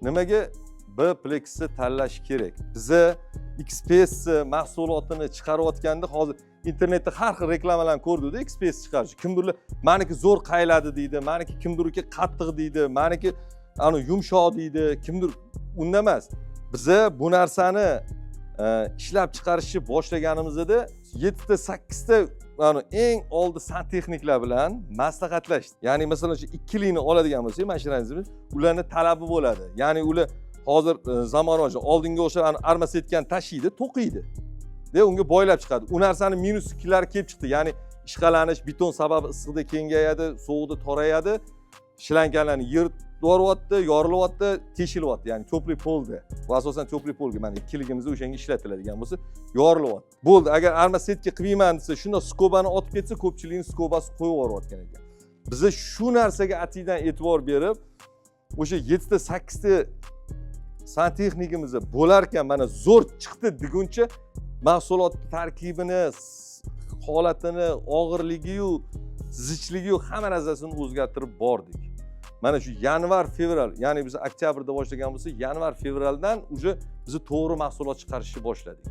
Nimaga B Plexni tanlash kerak? Biza XPS mahsulotini chiqarayotganda, hozir internetda har xil reklamalarni ko'rdikda. XPS chiqarish, kimdirlar "Maniki zo'r qayiladi" deydi, "Maniki", kimdirniki "qattiq" deydi, "Maniki ani yumshoq" deydi kimdir. Unda emas, biza bu narsani ishlab chiqarishni boshlaganimizda yettita, sakkizta ani eng oldi santexniklar bilan maslahatlashdik. Ya'ni, masalan, shu ikkilikni oladigan bo'lsak, mashinamizni ularni talabi bo'ladi. Ya'ni ular hozir zamonaviy, oldinga o'xshab ani армосетка ni tashiydi, to'qiydi de, unga boylab chiqadi. U narsani minuslari kelib chiqdi, ya'ni ishqalanish, beton sababi issiqda kengayadi, sovuqda torayadi, shlankalarni yirtib yuboryapti, yorilyapti, teshilyapti. Ya'ni тёплый пол da bu, asosan тёплый пол ga, mana ikkiligimizda o'shanga ishlatiladigan bo'lsa, yorilyapti, bo'ldi. Agar армосетка qilmayman desa, shunda скоба ni otib ketsa, ko'pchilikni скоба si qo'yib yuborayotgan ekan. Biza shu narsaga atiydan e'tibor berib, o'sha yettita, sakkizta santexnikimiz bo'larkan, mana zo'r chiqdi deguncha mahsulot tarkibini, holatini, og'irligiyu, zichligiyu, hamma narsasini o'zgartirib bordik. Mana shu yanvar, fevral, ya'ni biz oktyabrda boshlagan bo'lsak, yanvar, fevraldan уже biz to'g'ri mahsulot chiqarishni boshladik.